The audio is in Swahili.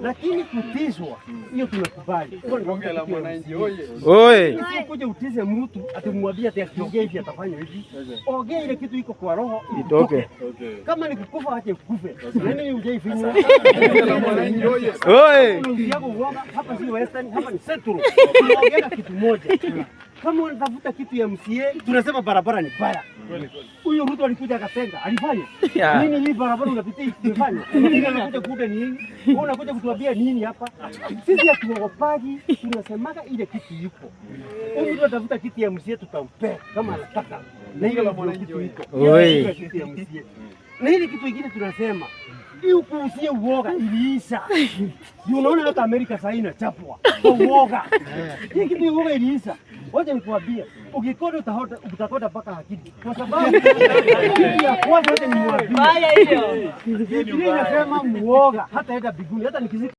Lakini kutishwa hiyo tunakubali. Bunge la mwananchi oye. Oi. Kuja utize mtu atimwambie ati akiongea hivi atafanya hivi. Ongea ile kitu iko kwa roho Itoke. Okay. Kama ni kukufa ache kufe. Nani hujaifinywa? Bunge la mwananchi oye. Oi. Unaingiaga uoga hapa, si Western, hapa ni Central. Tunaongea kitu moja. Kama unatafuta kitu ya MCA, tunasema barabara ni mbaya. Huyo Ruto alikuja akatenga, alifanya nini? Hii barabara unapitia imefanya nini? Anakuja kuda nini? Wewe unakuja kutuambia nini hapa? Sisi hatuogopagi, tunasemaga ile kitu iko. Huyu mtu atafuta kitu ya MCA, tutampea kama anataka, na ile ndio kitu iko. Oi. Kitu ya MCA. Na ile kitu ingine tunasema hii ukuusie uoga iliisha. Ndio unaona hata Amerika sasa inachapwa kwa uoga. Hii kitu uoga iliisha. Wacha nikuambie, ukikoda utahoda utakoda mpaka akili. Kwa sababu kitu ya kwanza, wacha niwaambie. Biblia inasema muoga hataenda mbinguni, hata nikizika.